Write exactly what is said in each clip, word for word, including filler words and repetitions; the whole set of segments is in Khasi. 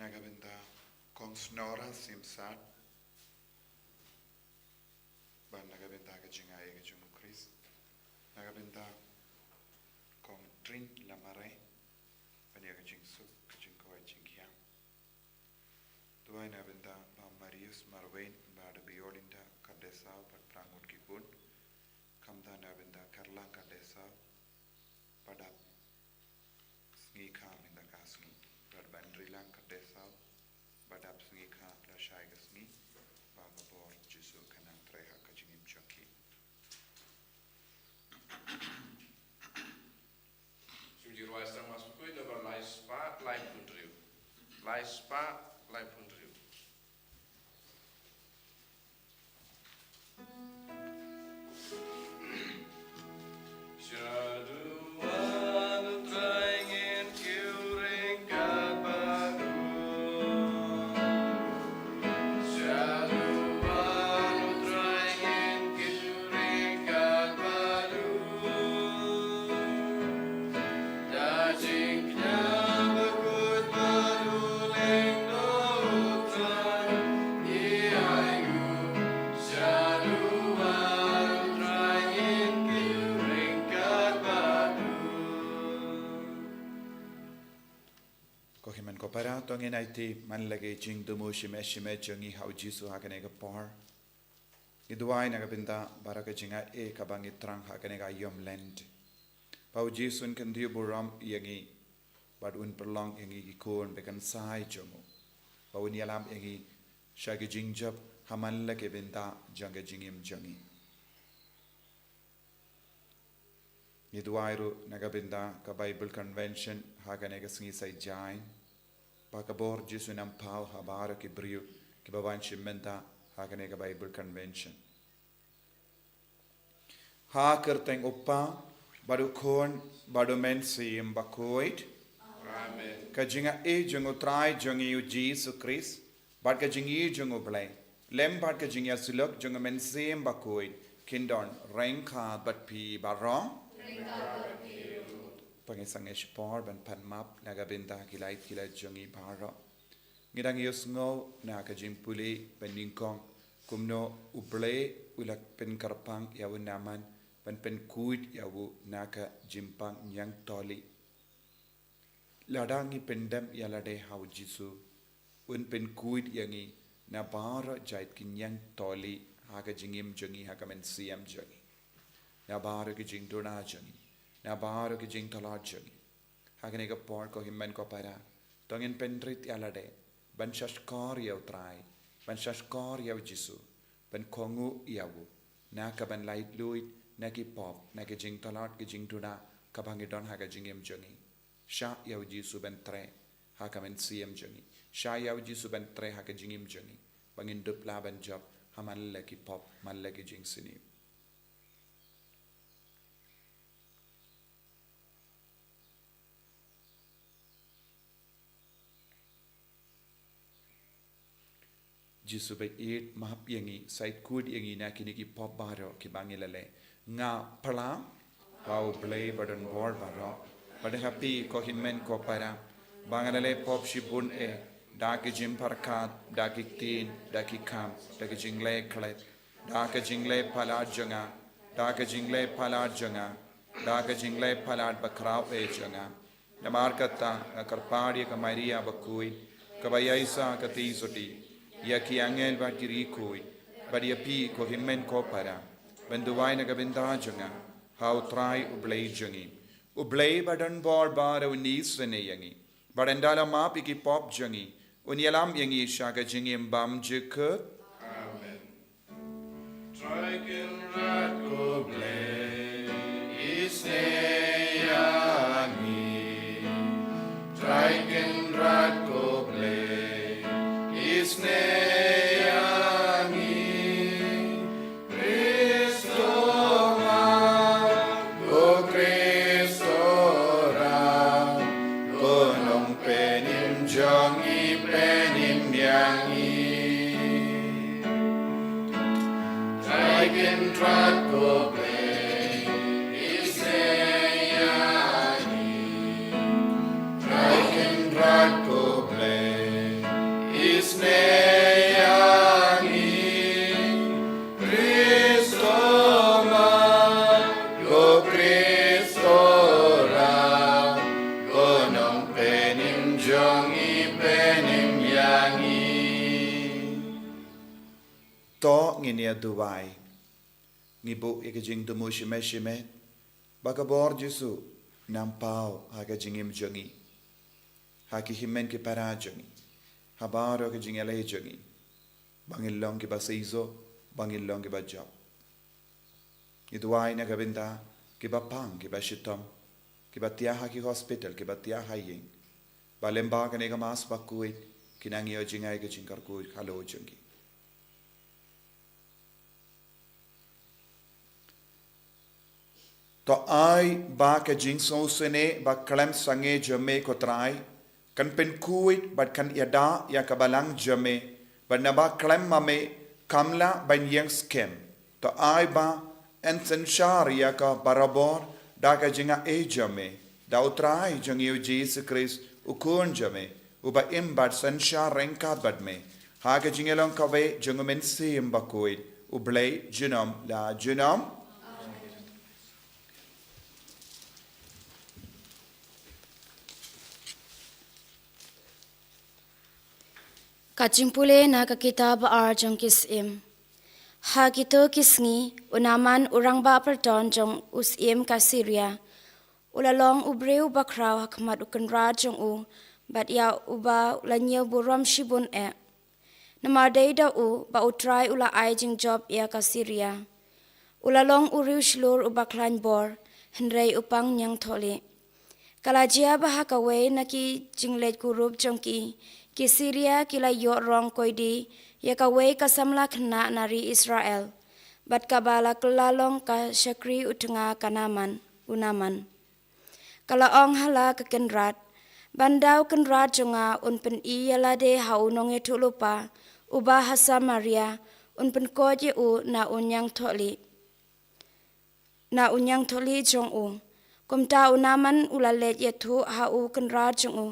Na ka bynta Kong Snora Simsat, bad na ka bynta ka jingai ka jong u Khrist, na ka bynta Kong Trin Lamare, ban ïa ka jingsuk, ka jingkoit jingkhiah. Duwai na ka bynta Bah Marius Marwein, Bah Biolinda Kardesau, bad Prangut Kipun, khamtam na ka bynta Karlang Kardesau, ba dap sngi kha mynta ka sngi, bad Bah Andrilang Kardesau, ba dap sngi kha lashai ka sngi, ba ka bor Jisu kan nang trei ha ka jingim jong ki. Shu ji rwai sa mas pukoi da ba lai spah lai phew hynriew. Lai spah lai phew hynriew. Shaduh wan u Trai ngin kiew ryngkat bad u. Shaduh wan u Trai ngin kiew ryngkat bad u. Da jingkñia bakhuid bad u lyngdoh u Trai, ïa u shaduh wan u Trai ngin kiew ryngkat bad u. Ko hynmen ko para, to ngin aiti man la ka jingthmu shimet shimet jong ngi ha u Jisu ha kane ka por. Ngi duwai na ka bynta baroh ka jingai kaba ngi thrang ha kane ka ïom Lent. Ba u Jisu un kyntiew burom ïa ngi, bad un pynlong ïa ngi ki khun ba kynsai jong u. Ba un ïalam ïa ngi sha ki jingjop ha man la ki bynta jong ka jingim jong ngi. Ngi duwai ruh na ka bynta ka Bible Convention ha kane ka sngi Saitjaiñ. Ba ka bor Jisu un nang paw ha baroh ki briew kiba wan shim bynta ha kane ka Bible Convention. Ha ka kyrteng u Kpa, bad u Khun, bad u Mynsiem Bakhuid. Amen. Ka jingai jong u Trai jong ngi u Jisu Khrist, bad ka jingïeit jong u Blei, lem bad ka jingïasyllok jong u Mynsiem Bakhuid, kin don ryngkat bad phi baroh. Ryngkat bad phi ruh. To ngin sangeh shipor ban pan map na ka bynta ki lait ki lait jong ngi baroh. Ngi dang ïohsngew na ka jingpule ba nyngkong kumno u Blei u la pynkyrpang ïa u Naaman ban pynkhuid ïa u na ka jingpang ñiangtylli. Lada ngi pyndem ïa lade ha u Jisu, un pynkhuid ïa ngi na baroh jait ki ñiangtylli ha ka jingim jong ngi, ha ka mynsiem jong ngi, na baroh ki jingduna jong ngi, na baroh ki jingtlot jong ngi. Ha kane ka por ko hynmen ko para, to ngin pynrit ïa lade ban shahshkor ïa u Trai, ban shahshkor ïa u Jisu, ban kohnguh ïa u na ka ban laitluid na ki pop, na ki jingtlot, ki jingduna kaba ngi don ha ka jingim jong ngi. Shah ïa u Jisu ban trei ha ka mynsiem jong ngi. Shah ïa u Jisu ban trei ha ka jingim jong ngi, ba ngin dup lah ban jop ha man la ki pop, man la ki jingsniew. Jisu ba ïeit, map ïa ngi, sait kut ïa ngi na kine ki pop baroh kiba ngi la leh. Nga phla ha u Blei ba don bor baroh, bad ha phi ko hynmen ko para, ba nga la leh pop shibun eh, da ki jingpyrkhat, da ki ktien, da ki kam, da ki jingleh klet, da ka jingleh palat jong nga, da ka jingleh palat jong nga, da ka jingleh palat bakhraw eh jong nga. Namar kata nga kyrpad ïa ka Maria bakhuid, kaba ïaishah ka theisotti, ïa ki angel bad ki riewkhuid, bad ïa phi ko hynmen ko para, ban duwai na ka bynta jong nga ha u Trai u Blei jong ngi. U Blei ba don bor baroh un isynei ïa ngi, bad ynda la map ïa ki pop jong ngi, un ïalam ïa ngi sha ka jingim bymjukut. Amen. Trai Kynrad ko Blei, isynei ïa ngi. Trai Kynrad ko Blei, isynei ïa ngi. Khristo nga, ko Khristo ram, ko Nongpynim jong ngi, pynim ïa ngi. Trai Kynrad ko Blei, isynei ïa ngi. Trai Kynrad ko Blei, Ngi penim ïa ngi. To ngin ïa duwai. Ngi buh ïa ka jingthmu shimet shimet ba ka bor Jisu un nang paw ha ka jingim jong ngi, ha ki hynmen ki para jong ngi, ha baroh ka jingïaleh jong ngi, ba ngin long kiba seisoh, ba ngin long kiba jop. Ngi duwai na ka bynta kiba pang, kiba shitom, kiba thiah ha ki hospital, kiba thiah ha ïing, ba lyngba kane ka Mass bakhuid kin nang ïoh jngai ka jingkyrkhu halor jong ki. To ai ba ka jingsngewsynei ba khlem sangeh jong me, ko Trai, kan pynkhuid bad kan ïada ïa ka balang jong me, bad naba khlem ma me kam lah ban ïeng skhem. To ai ba yn synshar ïa ka barabor da ka jingaiei jong me, da u Trai jong ngi u Jisu Khrist, u Khun jong me, uba im bad synshar ryngkat bad me, ha ka jingïalong kawei jong u Mynsiem Bakhuid, U Blei junom la junom. Ka jingpule na ka kitab ba ar jong ki Syiem. Ha kito ki sngi, u Naaman u rangbah pyrton jong u syiem ka Syria, u la long u briew bakhraw ha khmat u kynrad jong u, bad ïa uba u la ñiew burom shibun eh. Namar dei da u ba u Trai u la ai jingjop ïa ka Syria. U la long u riewshlur uba khlaiñ bor, hynrei u pang ñiangthohlieh. Ka la jia ba ha kawei na ki jingleit kurup jong ki, ki Syria ki la ïoh rong koidi ïa kawei ka samla khynnah na ri Israel, bad kaba la kylla long ka shakri u tnga ka Naaman, u Naaman. Ka la ong ha la ka kynrad, ban da u kynrad jong nga un pyni ïa lade ha u nongïathuhlypa uba ha Samaria, un pynkoit ïa u na u ñiangthohlieh, na u ñiangthohlieh jong u. Kumta u Naaman u la leit ïathuh ha u kynrad jong u,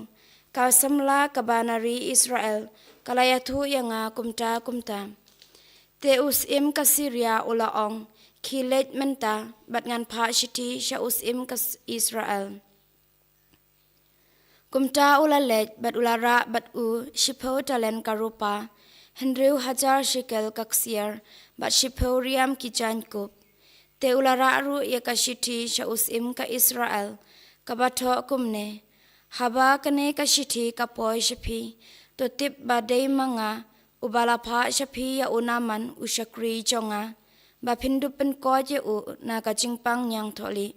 ka samla kaba na ri Israel ka la ïathuh ïa nga kumta kumta. Te u syiem ka Syria u la ong, khie leit mynta, bad ngan phah shithi sha u syiem ka S-, Israel. Kumta u la leit, bad u la rah bad u shiphew talen ka rupa, hynriew hajar shekel ka ksiar, bad shiphew riam ki jaiñkup. Te u la rah ruh ïa ka shithi sha u syiem ka Israel, kaba thoh kumne: Haba kane ka shithi ka poi sha phi, to tip ba dei ma nga uba la phah sha phi ïa u Naaman u shakri jong nga, ba phin dup pynkoit ïa u na ka jingpang ñiangthohlieh.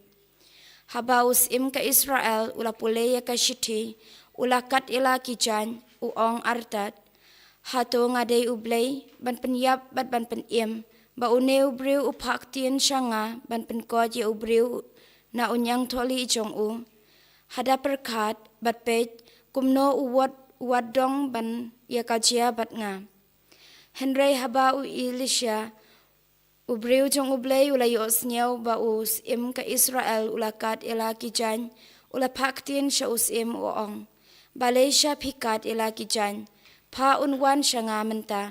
Haba u syiem ka Israel u la pule ïa ka shithi, u la kat ïa la ki jaiñ, u ong artat: Hato nga dei U Blei ban pynïap bad ban pynim, ba une u briew u phah ktien sha nga ban pynkoit ïa u briew na u ñiangthohlieh jong u? Hada pyrkhat bad peit kumno u wad, u wad dong ban ïa ka jia bad nga. Hynrei haba u Elisha, u briew jong U Blei u la ïohsngew ba u syiem ka Israel u la kat ïa la ki jaiñ, u la phah ktien sha u syiem u ong: Balei sha phi kat ïa la ki jaiñ? Phah un wan sha nga mynta,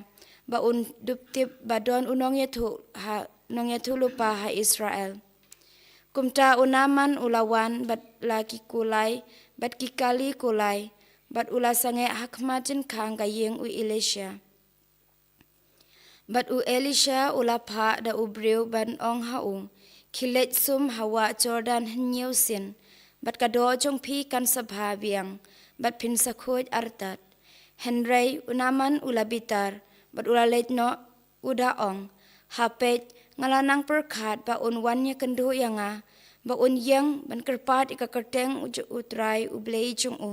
ba un dup tip ba don u nongïathuh ha, nongïathuhlypa ha Israel. Kumta u Naaman u la wan bad la ki kulai, bad ki kali kulai, bad u la sangeh ha khmat jingkhang ka ïing u Elisha. Bad u Elisha u la phah da u briew ban ong ha u: Khie leit sum ha wah Jordan hynñiew sien, bad ka doh jong phi kan sa bha biang, bad phin sa khuid artat. Hynrei u Naaman u la bitar, bad u la leit noh, u da ong: Ha peit, nga la nang pyrkhat ba un wan ïakynduh ïa nga, ba un ïeng ban kyrpad ïa ka kyrteng u J-, u Trai U Blei jong u,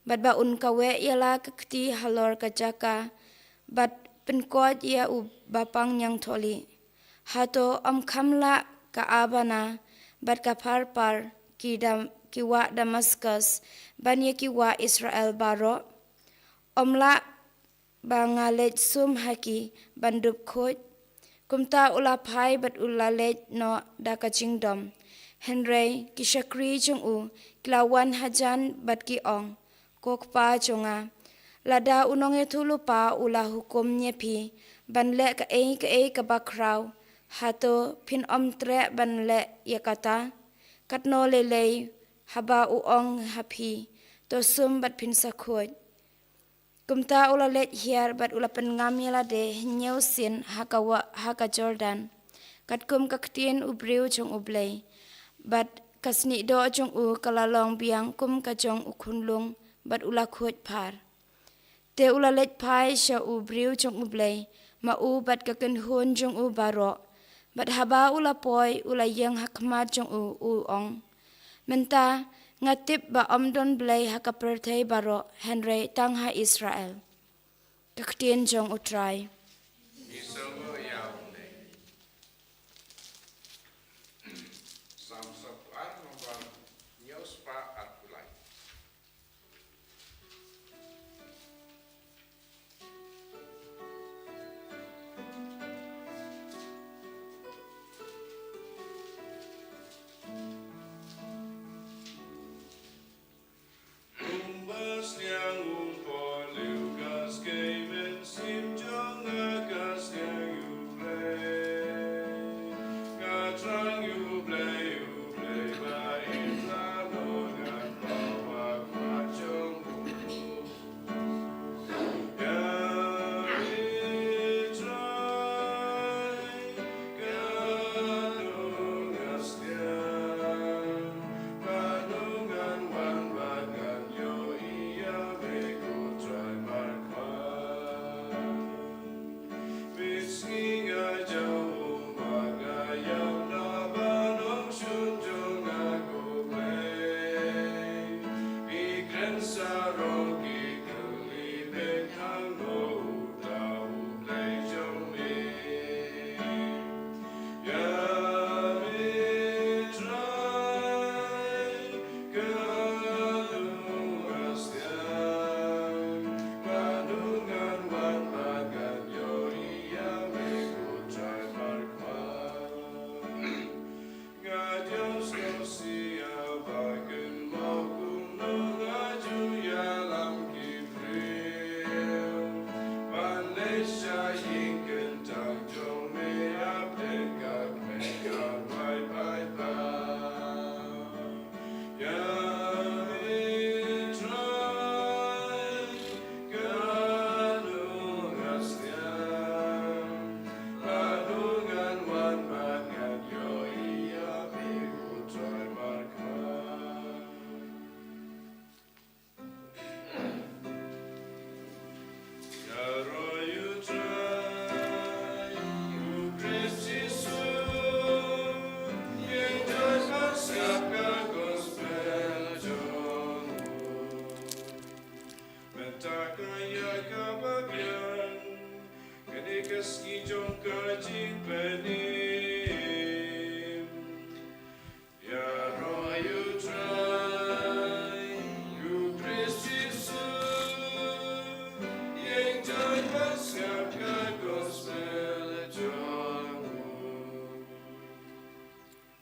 bad ba un kaweh ïa la ka kti halor ka jaka, bad pynkoit ïa u bapang ñiangthohlieh. Hato ym kham lah ka Abana bad ka Pharpar, ki Dam-, ki wah Damaskus, ban ïa ki wah Israel baroh? Ym lah ba nga leit sum ha ki ban dup khuid? Kumta u la phai bad u la leit noh da ka jingdom. Hynrei ki shakri jong u ki la wan hajan bad ki ong: Ko kpa jong nga, lada u nongïathuhlypa u la hukum ïa phi ban leh kaei kaei kaba khraw, hato phin ym treh ban leh ïa kata? Katno lei lei haba u ong ha phi: To sum bad phin sa khuid. Kumta u la leit hiar bad u la pynngam ïa lade hynñiew sien ha ka wah ha ka Jordan, katkum ka ktien u briew jong U Blei. Bad ka snieh doh jong u ka la long biang kum ka jong u khunlung, bad u la khuid phar. Te u la leit phai sha u briew jong U Blei, ma u bad ka kynhun jong u baroh. Bad haba u la poi, u la ïeng ha khmat jong u, u ong: Mynta nga tip ba ym don Blei ha ka pyrthei baroh, hynrei tang ha Israel. Ka ktien jong U Trai.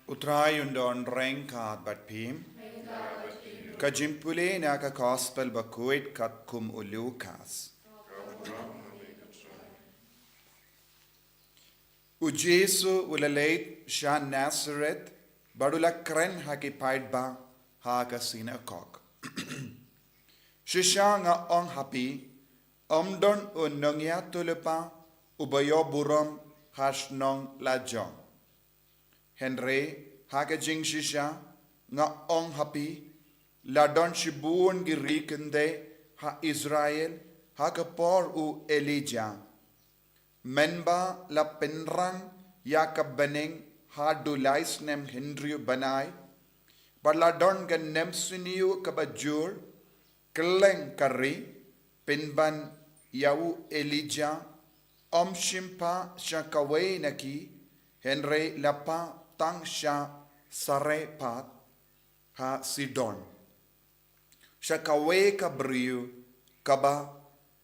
U Trai un don ryngkat bad phi. Ka jingpule na ka Gospel bakhuid katkum u Lukas. U Jisu u la leit sha Nazareth, bad u la kren ha ki paidbah ha ka synagog. Shisha nga ong ha phi, ym don u nongïathuhlypa uba ïoh burom ha shnong lajong. Hynrei ha ka jingshisha nga ong ha phi, la don shibun ki ri kynthei ha Israel ha ka por u Elijah. Mynba la pynrang ïa ka bneng haduh lai snem hynriew bnai, bad la don ka nemsyniew kaba jur kylleng ka ri, pynban ïa u Elijah ym shym phah sha kawei na ki, hynrei la phah tang sha Sarephath ha Sidon, sha kawei ka briew kaba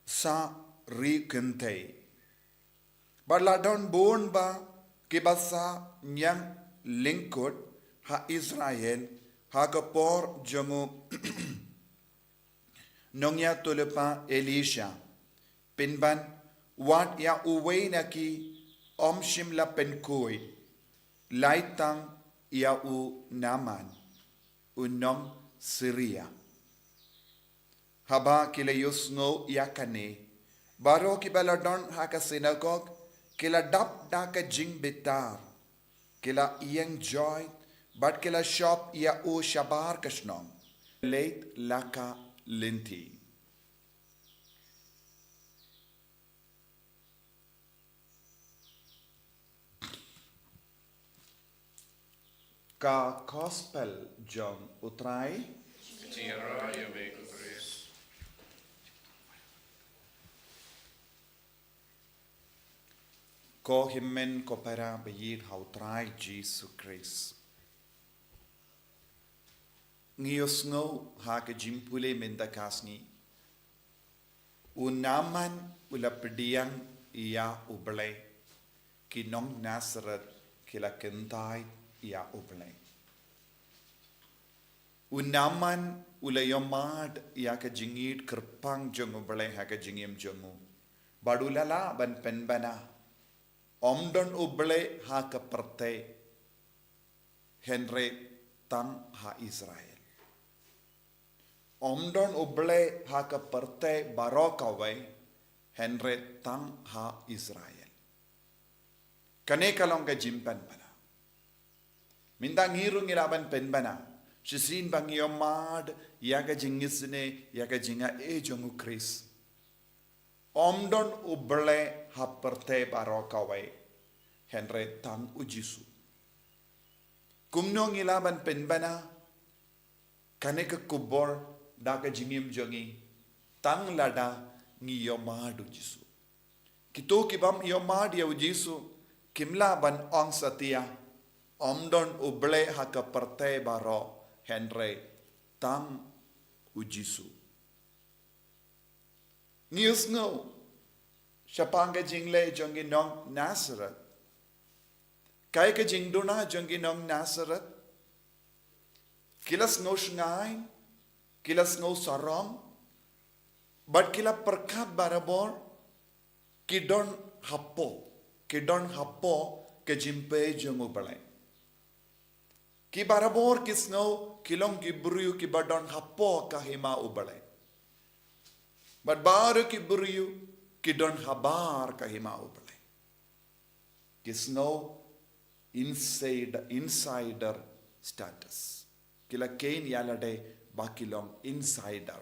sah ri kynthei. Bad la don bun bah kiba sah ñiang lyngkut ha Israel ha ka por jong u nongïathuhlypa Elisha. Pynban wat ïa uwei na ki ym shym la pynkhuid, lai tang ïa u Naaman, u nong Syria. Haba ki la ïohsngew ïa kane, baroh kiba la don ha ka synagog ki la dap da ka jingbitar. Ki la ïeng joit bad ki la shop ïa u shabar ka shnong. Leit la ka lynti. Ka Gospel jong U Trai. Jingïaroh ïa me ko Khrist. Ko hynmen ko para ba ïeit ha U Trai Jisu Khrist. Ngi ïohsngew ha ka jingpule mynta ka sngi. U Naaman u la pdiang ïa U Blei, ki nong Nasareth ki la kyntait ïa U Blei. U Naaman u la ïohmad ïa ka jingïeit kyrpang jong U Blei ha ka jingim jong u. Bad u la lah ban pynbna. Ym don U Blei ha ka pyrthei, hynrei tang ha Israel. Ym don U Blei ha ka pyrthei baroh kawei, hynrei tang ha Israel. Kane ka long ka jingpynbna. Mynta ngi ruh ngi lah ban pynbna. Shisien ba ngi ïohmad ïa ka jingisynei, ïa ka jingaiei jong U Khrist. Ym don U Blei ha pyrthei baroh kawei, hynrei tang U Jisu. Kumno ngi lah ban pynbna kane ka khubor da ka jingim jong ngi, tang lada ngi ïohmad U Jisu. Kito ki bym ïohmad ïa U Jisu kim lah ban ong satia, ym don U Blei ha ka pyrthei baroh, hynrei tang U Jisu. Ngi ïohsngew shaphang ka jingleh jong ki nong Nasareth. Kaei ka jingduna jong ki nong Nasareth? Ki la sngew shngaiñ, ki la sngew sarong, bad ki la pyrkhat barabor ki don hapoh, ki don hapoh ka jingpei jong U Blei. Ki barabor ki sngew ki long ki briew kiba don hapoh ka hima U Blei. Bad baroh ki briew ki don habar ka hima U Blei. Ki sngew inside, insider status. Ki la kheiñ ïa lade ba ki long insider.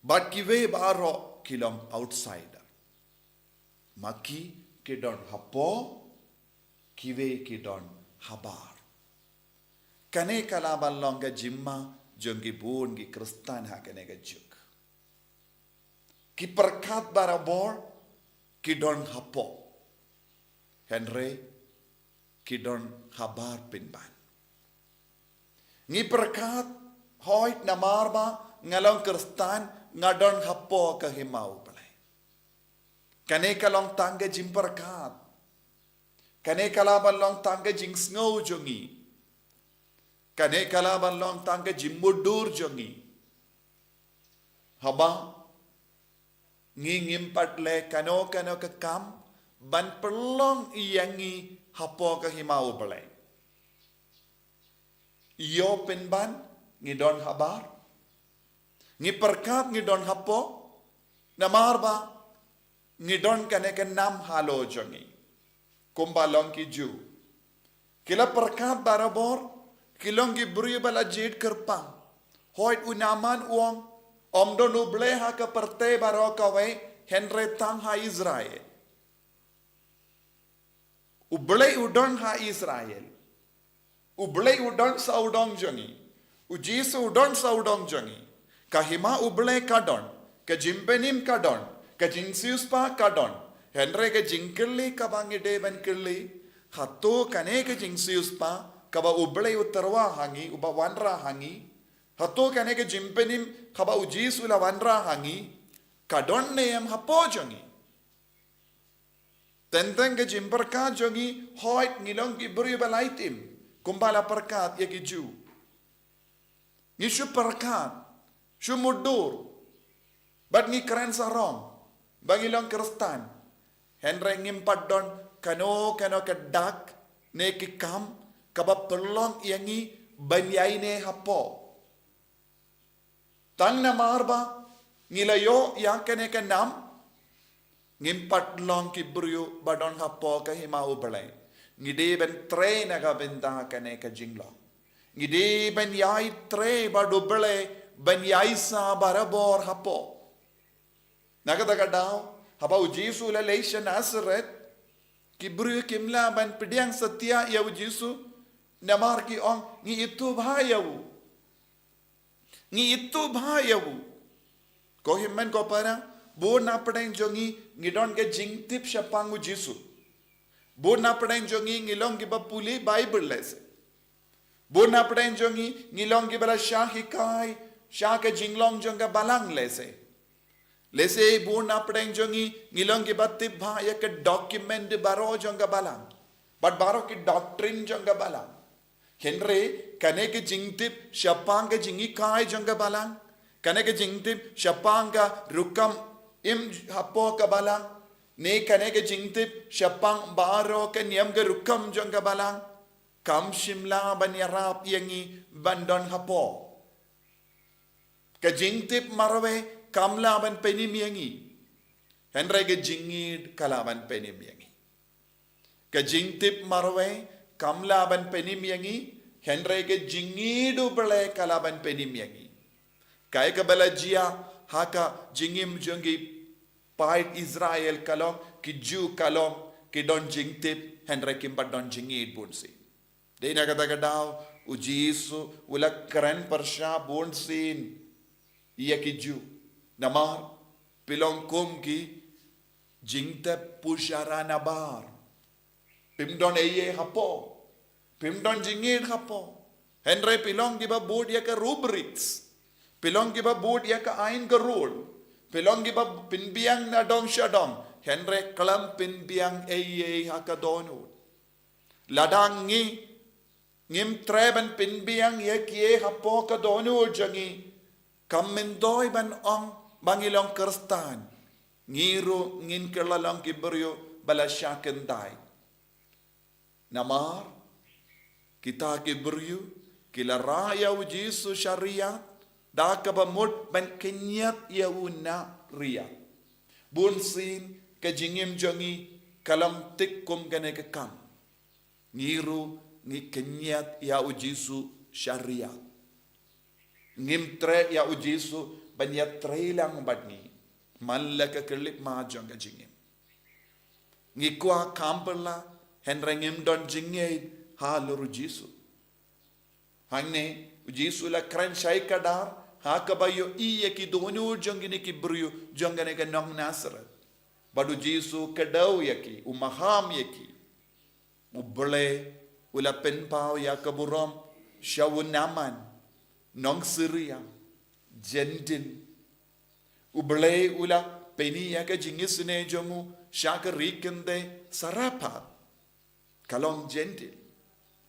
Bad kiwei baroh ki long outsider. Ma ki ki don hapoh, kiwei ki don habar. Kane ka lah ban long ka jingma jong ki bun ki Khristan ha kane ka juk. Ki pyrkhat barabor ki don hapoh, hynrei ki don habar pynban. Ngi pyrkhat, hooid namar ba nga long Khristan nga don hapoh ka hima U Blei. Kane ka long tang ka jingpyrkhat. Kane ka lah ban long tang ka jingsngew jong ngi. Kane ka lah ban long tang ka jingmutdur jong ngi. Haba ngi ngim pat leh kano kano ka kam ban pynlong ïa ngi hapoh ka hima U Blei. Ïoh pynban ngi don habar. Ngi pyrkhat ngi don hapoh, namar ba ngi don kane ka nam halor jong ngi. Kumba long ki Jiw. Ki la pyrkhat barabor, ki long ki briew ba la jied kyrpang. Hooid u Naaman u ong, ym don U Blei ha ka pyrthei baroh kawei, hynrei tang ha Israel. U Blei u don ha Israel. U Blei u don sawdong jong ngi. U Jisu u don sawdong jong ngi. Ka hima U Blei ka don. Ka jingpynim ka don. Ka jingsiewspah ka don. Hynrei ka jingkylli kaba ngi dei ban kylli, hato kane ka jingsiewspah kaba U Blei u tyrwa ha ngi, uba wanrah ha ngi? Hato kane ka jingpynim kaba U Jisu u la wanrah ha ngi, ka don ne em hapoh jong ngi? Teng teng ka jingpyrkhat jong ngi, hooid ngi long ki briew ba la ïatim, kumba la pyrkhat ïa ki Jiw. Ngi shu pyrkhat, shu mutdur, bad ngi kren sarong ba ngi long Khristan. Hynrei ngim pat don kano kano ka dak ne ki kam kaba pynlong ïa ngi ban ïaineh hapoh. Tang namar ba ngi la ïoh ïa kane ka nam, ngim pat long ki briew ba don hapoh ka hima U Blei. Ngi dei ban trei na ka bynta kane ka jinglong. Ngi dei ban ïai trei bad U Blei, ban ïai sah barabor hapoh. Na kata ka daw, haba U Jisu u la leit sha Nasareth, ki briew kim lah ban pdiang satia ïa U Jisu, namar ki ong, ngi ithuh bha ïa u. Ngi ithuh bha ïa u. Ko hynmen ko para, bun na pdeng jong ngi, ngi don ka jingtip shaphang U Jisu. Bun na pdeng jong ngi, ngi long kiba pule Baibl lehse. Bun na pdeng jong ngi, ngi long kiba la shah hikai sha ka jinglong jong ka Balang lehse. Lehse bun na pdeng jong ngi, ngi long kiba tip bha ïa ka document baroh jong ka Balang, bad baroh ki doctrine jong ka Balang. Hynrei kane ka jingtip shaphang ka jinghikai jong ka Balang, kane ka jingtip shaphang ka rukom im hapoh ka Balang, ne kane ka jingtip shaphang baroh ka niam ka rukom jong ka Balang, kam shym lah ban ïarap ïa ngi ban don hapoh. Ka jingtip marwei kam lah ban pynim ïa ngi, hynrei ka jingïeit ka lah ban pynim ïa ngi. Ka jingtip marwei kam lah ban pynim ïa ngi, hynrei ka jingïeit U Blei ka lah ban pynim ïa ngi. Kaei kaba la jia ha ka jingim jong ki paid Israel ka long, ki Jiw ka long, ki don jingtip, hynrei kim pat don jingïeit bunsien. Dei na kata ka daw, U Jisu u la kren pyrshah bunsien ïa ki Jiw. Namar, phi long kum ki jingtep pushara nabar. Phim don ei ei hapoh. Phim don jingïeit hapoh. Hynrei phi long kiba bud ïa ka rubrics. Phi long kiba bud ïa ka aiñ ka rule. Phi long kiba pynbiang na dong sha dong. Hynrei khlem pynbiang ei ei ha ka dohnud. Lada ngi ngim treh ban pynbiang ïa kiei hapoh ka dohnud jong ngi, kam myntoi ban ong ba ngi long Khristan, ngi ruh ngin kylla long ki briew ba la shah kyntait. Namar kita ki briew ki la rah ïa U Jisu sha riat da kaba mut ban kynñiat ïa u na riat. Bunsien ka jingim jong ngi ka long thik kum kane ka kam. Ngi ruh ngi kynñiat ïa U Jisu sha riat. Ngim treh ïa U Jisu ban ïatrei lang bad ngi man la ka khyllipmat jong ka jingim. Ngi kwah kham pyrla, hynrei ngim don jingngeit halor U Jisu. Hangne U Jisu u la kren shai kdar ha kaba ïohi ïa ki dohnud jong kine ki briew, jong kane ka nong Nasareth. Bad U Jisu u kdew ïa ki, u maham ïa ki. U Blei u la pynpaw ïa ka burom sha u Naaman, nong Syria, Jentil. U Blei u la pyni ïa ka jingisynei jong u sha ka ri kynthei Sarephath, ka long Jentil.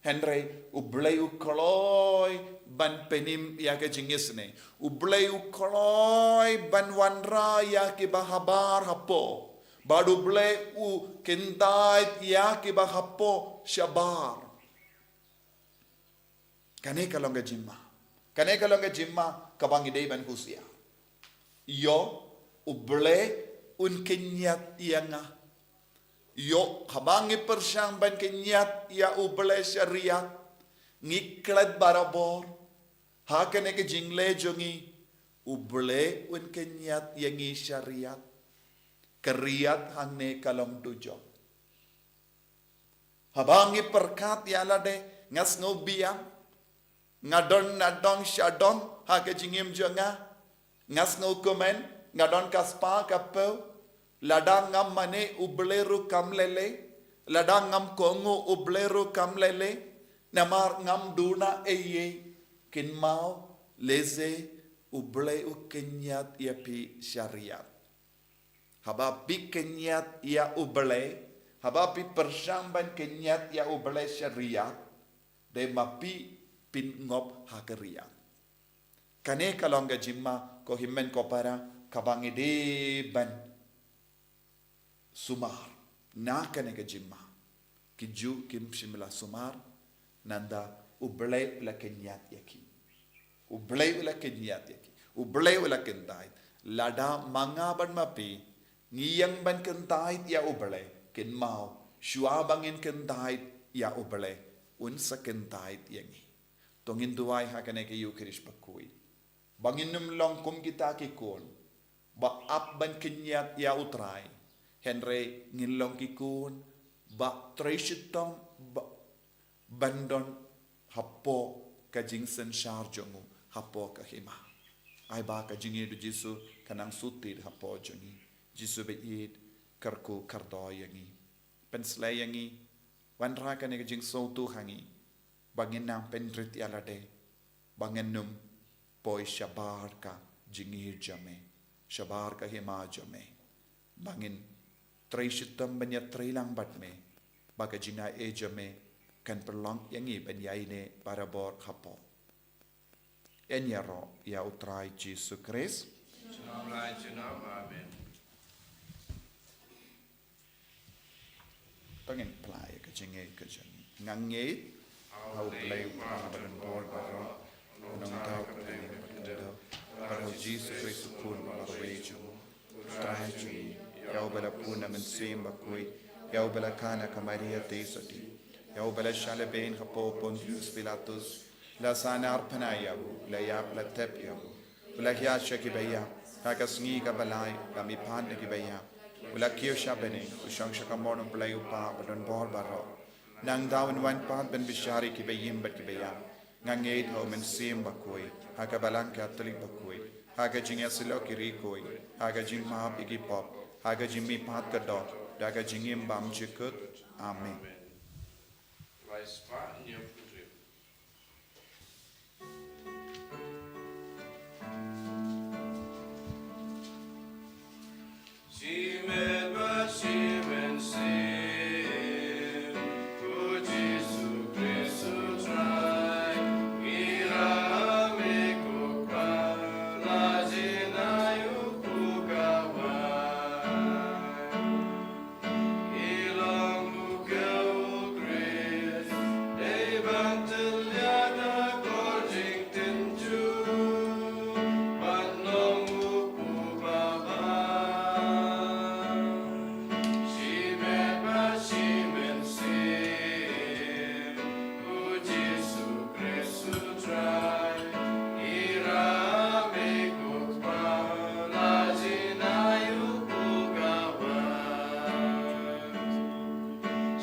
Hynrei U Blei u kloi ban pynim ïa ka jingisynei. U Blei u kloi ban wanrah ïa kiba habar hapoh. Bad U Blei u kyntait ïa kiba hapoh shabar. Kane ka long ka jingma. Kane ka long ka jingma kaba ngi dei ban husiar. Ïoh, U Blei un kynñiat ïa nga. Ïoh, haba ngi pyrshang ban kynñiat ïa U Blei sha riat, ngi klet barabor. Ha kane ka jingleh jong ngi, U Blei un kynñiat ïa ngi sha riat. Ka riat hangne ka long dujok. Haba ngi pyrkhat ïa lade, nga sngew biang, nga don na dong sha dong ha ka jingim jong nga, nga sngew kmen, nga don ka spah ka phew, lada ngam mane U Blei ruh kam lei lei, lada ngam kohnguh U Blei ruh kam lei lei, namar ngam duna ei ei, kynmaw, lehse U Blei u kynñiat ïa phi sha riat. Haba phi kynñiat ïa U Blei, haba phi pyrshang ban kynñiat ïa U Blei sha riat, dei ma phi phin ngop ha ka riat. Kane ka long ka jingma, ko hynmen ko para, kaba ngi dei ban sumar na kane ka jingma. Ki Jiw kim shym la sumar, nangta U Blei u la kynñiat ïa ki. U Blei u la kynñiat ïa ki. U Blei u la kyntait. Lada ma nga bad ma phi ngi ïeng ban kyntait ïa U Blei, kynmaw, shuwa ba ngin kyntait ïa U Blei, un sa kyntait ïa ngi. To ngin duwai ha kane ka Ïukharist bakhuid ba ngin ym long kum kita ki khun ba ap ban kynñiat ïa U Trai, hynrei ngin long ki khun ba trei shitom ba ban don hapoh ka jingsynshar jong u hapoh ka hima. Ai ba ka jingïeit U Jisu kan nang shu tied hapoh jong ngi. Jisu ba ïeit, kyrkhu kyrdoh ïa ngi. Pynsleh ïa ngi, wanrah kane ka jingsngewthuh ha ngi ba ngin nang pynrit ïa lade, ba ngin ym poi shabar ka jingïeit jong me, shabar ka hima jong me, ba ngin trei shitom ban ïatrei lang bad me, ba ka jingaiei jong me kan pynlong ïa ngi ban ïaineh barabor hapoh. Yn ïaroh ïa U Trai Jisu Khrist. Shalom lai shalom, amen. To ngin pynlait ïa ka jingngeit ka jong ngi. Nga ngeit ha U Blei U Kpa badonbor baroh, u nongthaw kyrteng bad kyndoh, bad ha U Jisu Khrist u Khun u marwei jong u, U Trai jong ngi, ïa uba la pun na Mynsiem Bakhuid, ïa uba la kha na ka Maria Theisotti, ïa uba la shah lehbeiñ hapoh Pontius Pilatus, la sahnarphna ïa u, la ïap, la thep ïa u, u la hiar sha kiba ïap, ha ka sngi kaba lai la mihpat na kiba ïap, u la kiew sha bneng, u shong sha ka mon U Blei U Kpa badonbor baroh. Nangta un wan pat ban bishar ïa kiba im bad kiba ïap. Nga ngeit ha U Mynsiem Bakhuid, ha ka Balang Katholik bakhuid, ha ka jingïasyllok ïa ki riewkhuid, ha ka jingmap ïa ki pop, ha ka jingmihpat ka doh, da ka jingim bymjukut. Amen. Shimet bad shi mynsiem, U Jisu Khrist U Trai, ngi ïa me ko Kpa, la jin ai u pukawai. Ilong u kiew u Khrist, dei ban tyllia na kor jingtynjuh, ban long u pukawai. Shimet bad shi mynsiem, U Jisu Khrist U Trai, ngi ïa me ko Kpa, la jin ai u pukawai.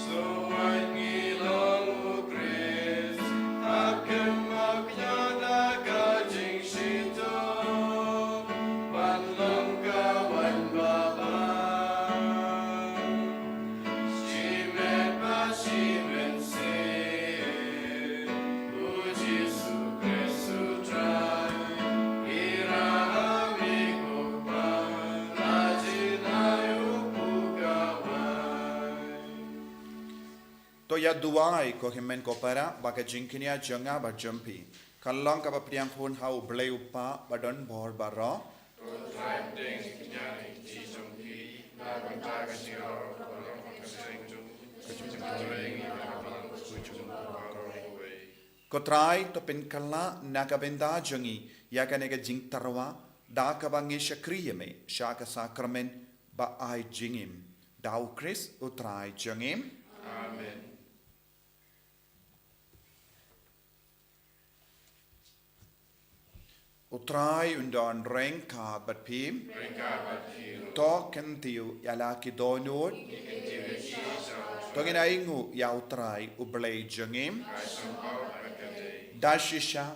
Sngewbha ngi long u Khrist, ha kem ha kñia da ka jingshitom, ban long ka waiñ babha. Shimet bad shi mynsiem, U Jisu Khrist U Trai, ngi ïa me ko Kpa, la jin ai u pukawai. To ïa duwai ko hynmen ko para, ba ka jingkñia jong nga bad jong phi kan long kaba pdiang hun ha U Blei U Kpa badonbor baroh. Ko Trai, pdiang jingkñia ha ki kti jong phi, na ka bynta ka jingïaroh kaba long ha ka seng jong u, ka jingpyntrei ïa ka balang ka jong u baroh kawei. Ko Trai, to pynkylla na ka bynta jong ngi ïa kane ka jingtyrwa, da kaba ngi shakri ïa me sha ka sakramen ba ai jingim. Da U Khrist U Trai jong ngi. Amen. U Trai un don ryngkat bad phi. Ryngkat bad phi ruh. To kyntiew ïa la ki dohnud. Ngi kyntiew ïa ki sha U Trai. To ngin ainguh ïa U Trai U Blei jong ngi. Ka sngewbha bad ka dei. Da shisha,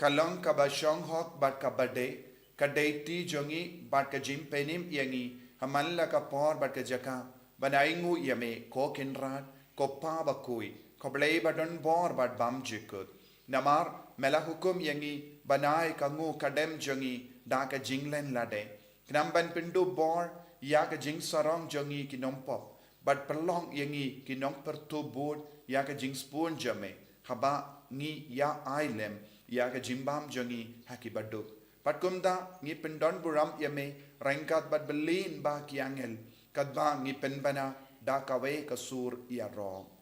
ka long kaba shong hok bad kaba dei, ka dei kti jong ngi bad ka jingpynim ïa ngi ha man la ka por bad ka jaka, ban ainguh ïa me ko Kynrad, ko Kpa bakhuid, ko Blei badonbor bad bymjukut. Namar me la hukum ïa ngi ban ai ka nguh ka dem jong ngi da ka jinglen lade, khnang ban pynduh bor ïa ka jingsarong jong ngi ki nongpop, bad pynlong ïa ngi ki nongpyrthuh bud ïa ka jingsbun jong me, haba ngi ïa ai lem ïa ka jingbam jong ngi ha ki baduk. Bad kumta ngi pyndonburom ïa me ryngkat bad bylli ba ki angel, katba ngi pynbna da kawei ka sur ïaroh.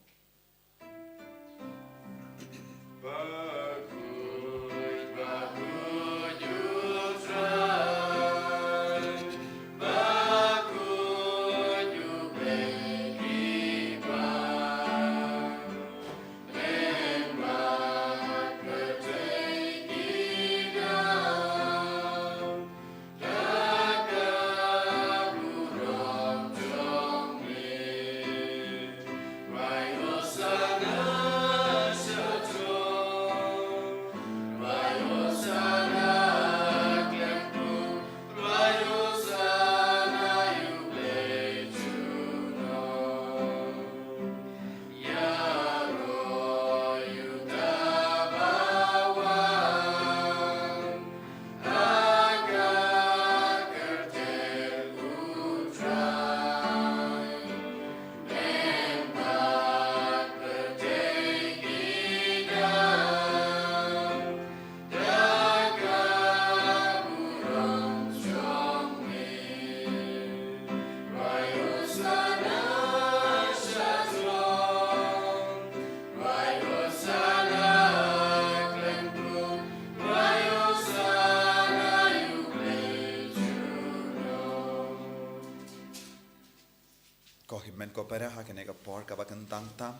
Ko hynmen ko para, ha kane ka por kaba kyntang tam,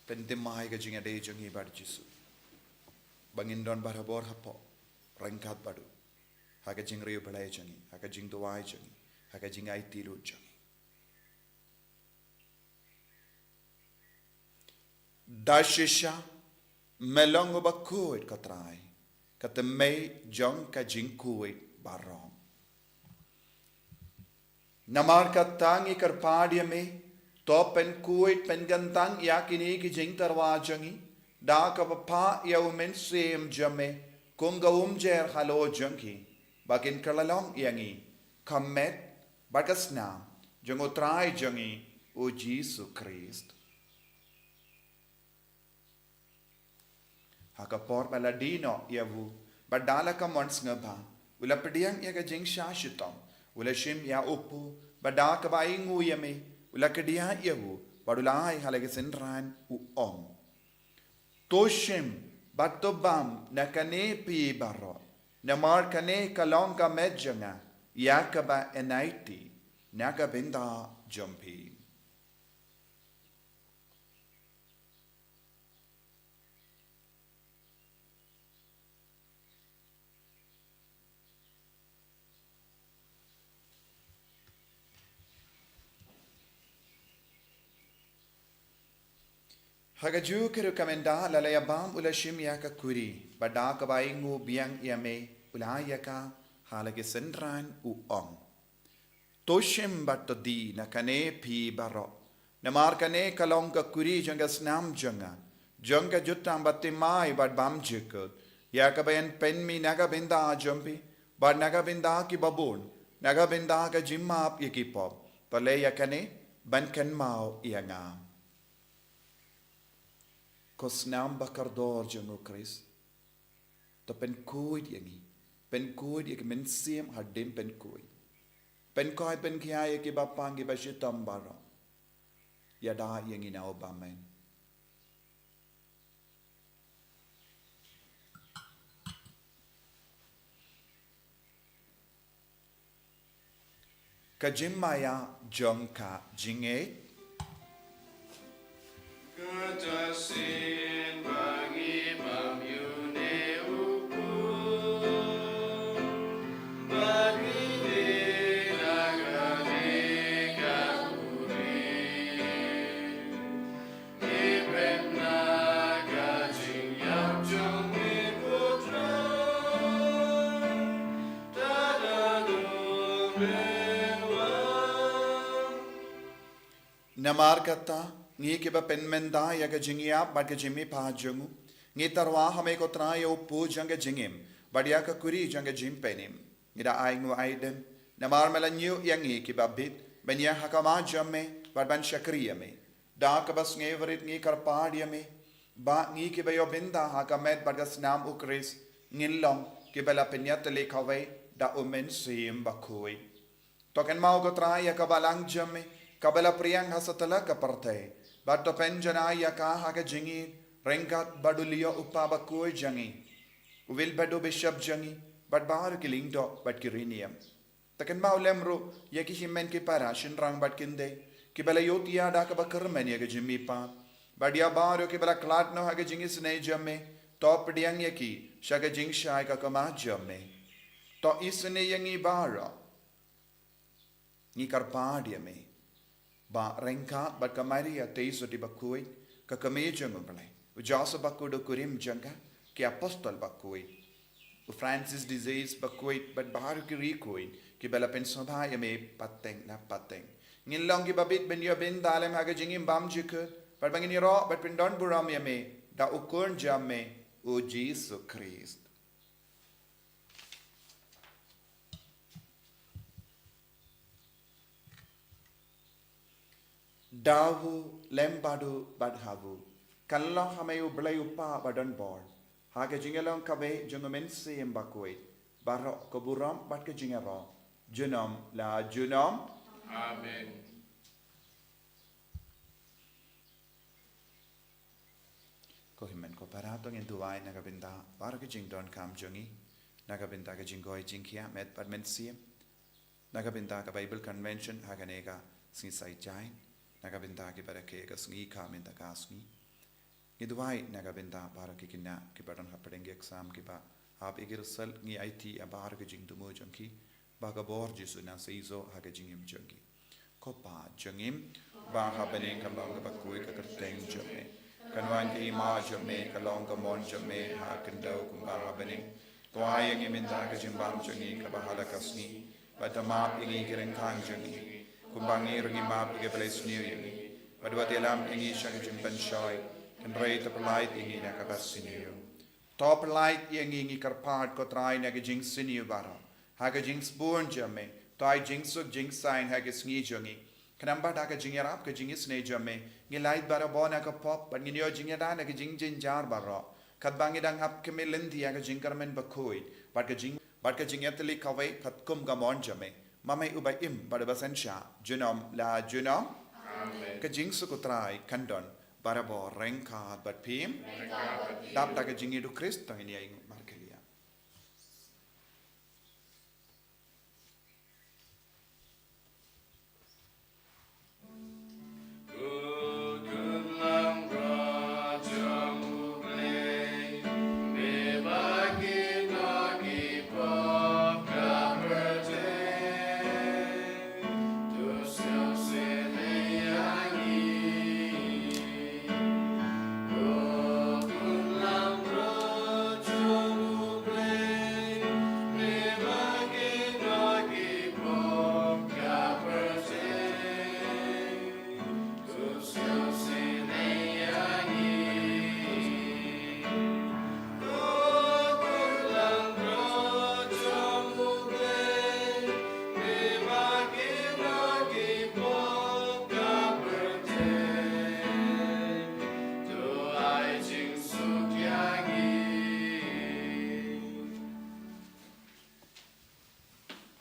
pynthymmai ka jingïadei jong ngi bad Jisu, ba ngin don barabor hapoh ryngkat bad u ha ka jingriewblei jong ngi, ha ka jingduwai jong ngi, ha ka jingaiti lut jong ngi. Da shisha me long uba khuid, ko Trai, ka thymmei jong ka jingkhuid baroh. Namar kata ngi kyrpad ïa me, to pynkhuid pynkyntang ïa kine ki jingtyrwa jong ngi da kaba phah ïa u Mynsiem jong me kum ka umjer halor jong ki, ba kin kylla long ïa ngi ka met bad ka snam jong u Trai jong ngi u Jisu Khrist. Ha ka por ba la die noh ïa u, bad da la ka mon sngewbha, u la pdiang ïa ka jingshah shitom, u la shim ïa u pu, bad da kaba ainguh ïa me, u la kdiah ïa u, bad u la ai ha la ki synran, u ong: To shim bad to bam na kane phi baroh, namar kane ka long ka met jong nga, ïa kaba yn aiti na ka bynta jong phi. Ha kajuh ka ruh ka mynta la la ïa bam, u la shim ïa ka kuri, bad da kaba ainguh biang ïa me, u la ai ïa ka ha la ki synran, u ong: To shim bad to die na kane phi baroh, namar kane ka long ka kuri jong ka snam jong nga, jong ka jutang ba thymmai bad bymjukut, ïa kaba yn pynmih na ka bynta jong phi bad na ka bynta kiba bun, na ka bynta ka jingmap ïa ki pop. To leh ïa kane ban kynmaw ïa nga. Ko snam ba kordor jong u Khrist, to pynkhuid ïa ngi, pynkhuid ïa ki mynsiem hadien pynkhuid, pynkhuid pynkhia ïa kiba pang, kiba shitom baroh. Ïada ïa ngi na u bymman. Ka jingmaïa jong ka jingngeit. Ka ta sien ba ngi bam ïa une u pu, ba ngi die na kane ka kuri. Namar kata, ngi kiba pynmynta ïa ka jingïap bad ka jingmihpat jong u, ngi tyrwa ha me ko Trai ïa u pu jong ka jingim, bad ïa ka kuri jong ka jingpynim. Ngi da ainguh aidem namar me la ñiew ïa ngi kiba bit ban ïa ha khmat jong me bad ban shakri ïa me. Da kaba sngewrit ngi kyrpad ïa me ba ngi kiba ïoh bynta ha ka met bad ka snam u Khrist, ngin long kiba la pynïatylli kawei da u Mynsiem Bakhuid. To kynmaw ko Trai ïa ka balang jong me kaba la phriang ha satlak ka pyrthei, bad to pynjanai ïa ka ha ka jingïeit ryngkat bad u Leo u Kpa Bakhuid jong ngi, u Wilbert u Bishop jong ngi, bad baroh ki lyngdoh bad ki riewniam. To kynmaw lem ruh ïa ki hynmen ki para shynrang bad kynthei kiba la ïohthiah da kaba kyrmen ïa ka jingmihpat, bad ïa baroh kiba la khlad noh ha ka jingisynei jong me. To pdiang ïa ki sha ka jingshai ka khmat jong me. To isynei ïa ngi baroh. Ngi kyrpad ïa me ba ryngkat bad ka Maria Theisotti Bakhuid, ka Kmie jong u Blei, u Joseph Bakhuid u kurim jong ka, ki apostol bakhuid, u Francis de Sales Bakhuid, bad baroh ki riewkhuid kiba la pynsngewbha ïa me pateng na pateng, ngin long kiba bit ban ïoh bynta lem ha ka jingim bymjukut, bad ba ngin ïaroh bad pyndonburom ïa me da u Khun jong me, u Jisu Khrist. Da u lem bad u bad ha u, kan long ha me u Blei u Kpa badonbor, ha ka jingïalong kawei jong u Mynsiem Bakhuid, baroh ka burom bad ka jingïaroh junom la junom. Amen. Ko hynmen ko para, to ngin duwai na ka bynta baroh ki jingdonkam jong ngi, na ka bynta ka jingkoi jingkhiah met bad mynsiem, na ka bynta ka Bible Convention ha kane ka sngi Saitjaiñ, Na ka bynta kiba rakhe ka sngi ka mynta ka sngi. Ngi duwai na ka bynta baroh ki khynnah kiba don hapdeng ki exam kiba hap ïa ki result, ngi aiti ïa baroh ka jingthmu jong ki, ba ka bor Jisu un sa ïoh ha ka jingim jong ki. Ko Pa jong ngi ba ha bneng, ka long kaba khuid ka kyrteng jong me. Kan wan ka hima jong me, ka long ka mon jong me ha khyndew kumba ha bneng. To ai ïa ngi mynta ka jingbam jong ngi kaba ha la ka sngi. Bad to map ïa ngi ki ryngkang jong ngi, kumba ngi ruh ngi map ïa kiba la isniew ïa ngi. Bad wat ïalam ïa ngi sha ka jingpynshoi, hynrei to pyllait ïa ngi na kaba sniew. To pyllait ïa ngi, ngi kyrpad ko Trai, na ka jingsniew baroh, ha ka jingsbun jong me. To ai jingsuk jingsaiñ ha ka sngi jong ngi. Khnang ba da ka jingïarap ka jingisynei jong me, ngin lait barabor na ka pop, bad ngin ïoh jingïada na ka jingjynjar baroh, katba ngi dang hap khmih lynti ïa ka jingkyrmen bakhuid, bad ka jing, bad ka jingïatylli kawei katkum ka mon jong me. Ma me uba im bad uba synshar junom la junom. Amen. Ka jingsuk u Trai kan don barabor ryngkat bad phi. Ryngkat bad phi. Dap da ka jingïadei u Khrist, to ngin ïa ïeng markylliang.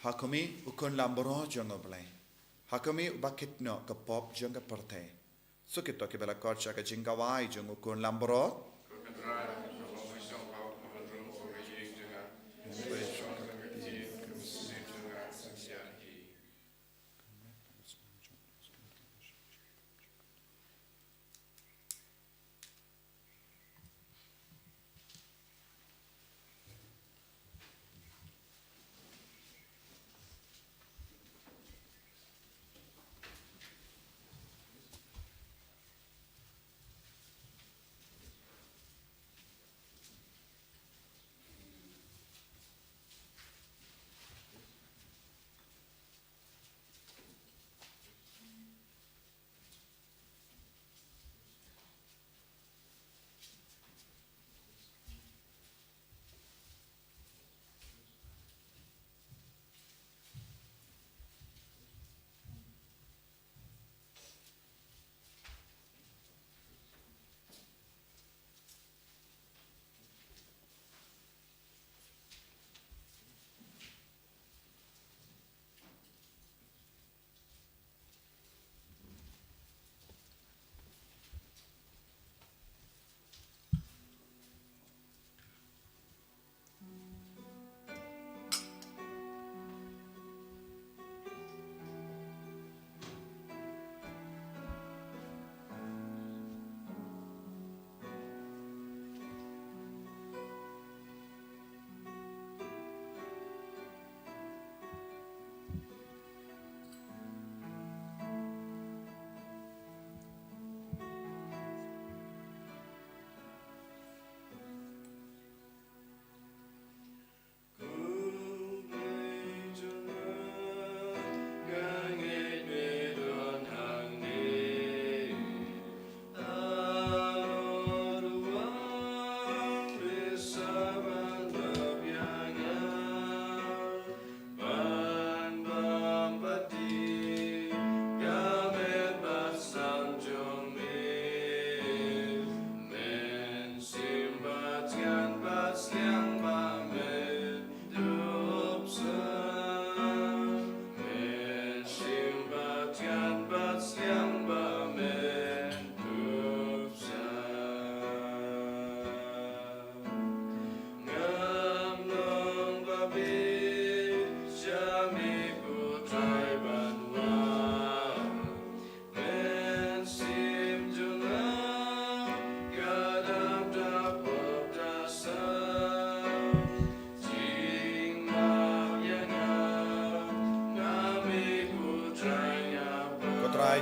Ha khmih u Khun Lambrot jong U Blei. Ha khmih uba kit noh ka pop jong ka pyrthei. Suk ïa kito kiba la khot sha ka jingkhawai jong u Khun Lambrot.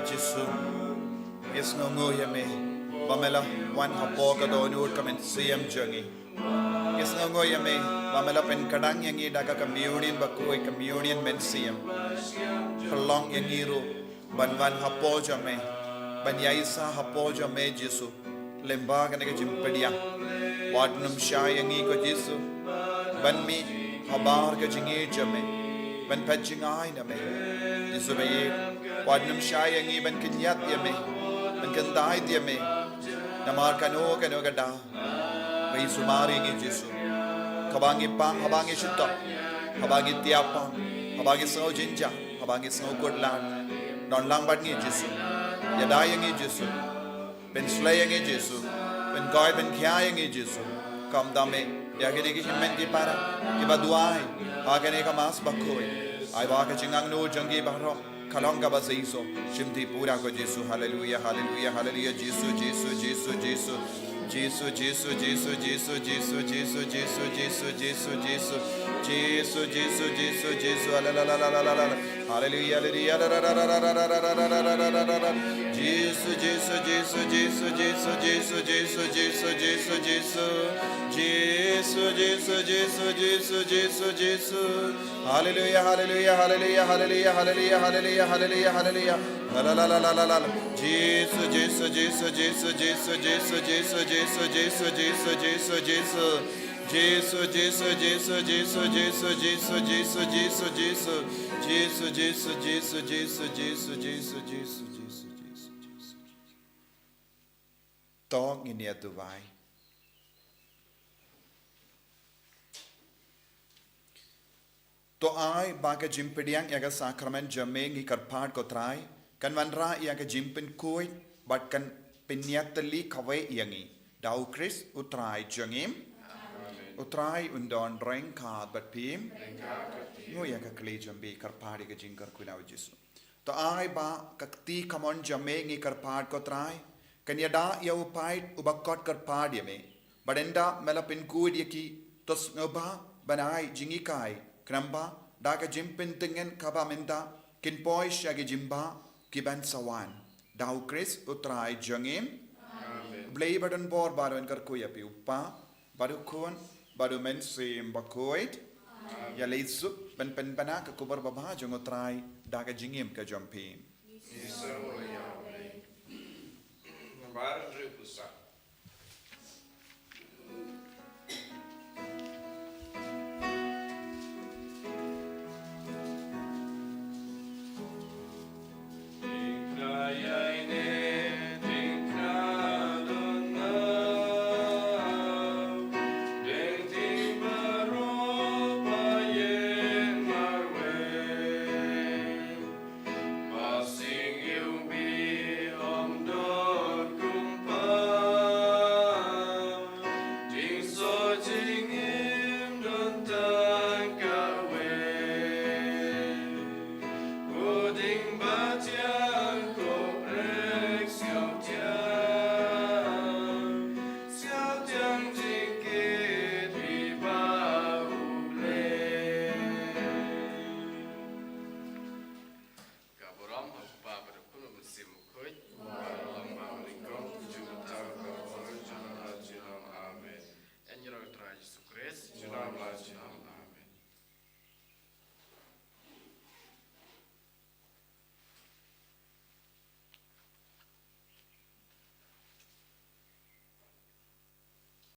Jisu, ngi sngewnguh ïa me ba me la wan hapoh ka dohnud ka mynsiem jong ngi. Ngi sngewnguh ïa me ba me la pynkdang ïa ngi da ka communion bakhuid, communion mynsiem. Pynlong ïa ngi ruh ban wan hapoh jong me, ban ïaisah hapoh jong me Jisu, lyngba kane ka jingpdiang. Wat nym shai ïa ngi ko Jisu ban mih habar ka jingïeit jong me, ban phet jngai na me. Jisu ba ïeit, wat nym shai ïa ngi ban kynjat ïa me, ban kyntait ïa me. Namar kano kano ka daw ba i sumar ïa ngi Jisu, kaba ngi pang, haba ngi shitom, haba ngi tiap pang, haba ngi sngew jynjar, haba ngi sngew kut lad, don lang bad ngi Jisu. Ïada ïa ngi Jisu. Pynshlei ïa ngi Jisu. Pynkoit pynkhia ïa ngi Jisu. Khamtam eh ïa kine ki hynmen ki para kiba duwai ha kane ka Mass bakhuid. Ai ba ka jingangnud jong ki baroh ka long kaba seisoh shim thei pura ko Jisu. Haleluia, haleluia, haleluia. Jisu, Jisu, Jisu, Jisu. Jisu, Jisu, Jisu, Jisu, Jisu, Jisu, Jisu, Jisu, Jisu, Jisu. Jisu, Jisu, Jisu, Jisu. Ala, la, la, la, la, la, la. Haleluia, haleluia. La, la, la, la, la. Jisu, Jisu, Jisu, Jisu, Jisu, Jisu, Jisu, Jisu, Jisu. Jisu, Jisu, Jisu, Jisu, Jisu, Jisu. Haleluia, haleluia, haleluia, haleluia, haleluia, haleluia, haleluia, haleluia. La, la, la, la, la, la, la. Jisu, Jisu, Jisu, Jisu, Jisu, Jisu, Jisu, Jisu, Jisu, Jisu, Jisu, Jisu. Jisu, Jisu, Jisu, Jisu, Jisu, Jisu, Jisu, Jisu, Jisu. Jisu, Jisu, Jisu, Jisu, Jisu, Jisu, Jisu, Jisu, Jisu, Jisu. To ngin ïa duwai. To ai ba ka jingpdiang ïa ka sakramen jong me ngi kyrpad ko Trai, kan wanrah ïa ka jingpynkhuid bad kan pynïatylli kawei ïa ngi da u Khrist u Trai jong ngi. U Trai un don ryngkat bad phi. Nguh ïa ka kli jong phi, kyrpad ïa ka jingkyrkhu na u Jisu. To ai ba ka kti kamon jong me ngi kyrpad ko Trai, kan ïada ïa u paid uba khot kyrpad ïa me. Bad ynda me la pynkhuid ïa ki, to sngewbha ban ai jinghikai, khnang ba da ka jingpyntngen kaba mynta kin poi sha ki jingbah ki ban sa wan. Da u Khrist u Trai jong ngi. Amen. U Blei ba don bor baroh un kyrkhu ïa phi, u Kpa, bad u Khun, bad u Mynsiem Bakhuid. Amen. Ïaleit suk ban pynbna ka khubor babha jong u Trai da ka jingim ka jong phi.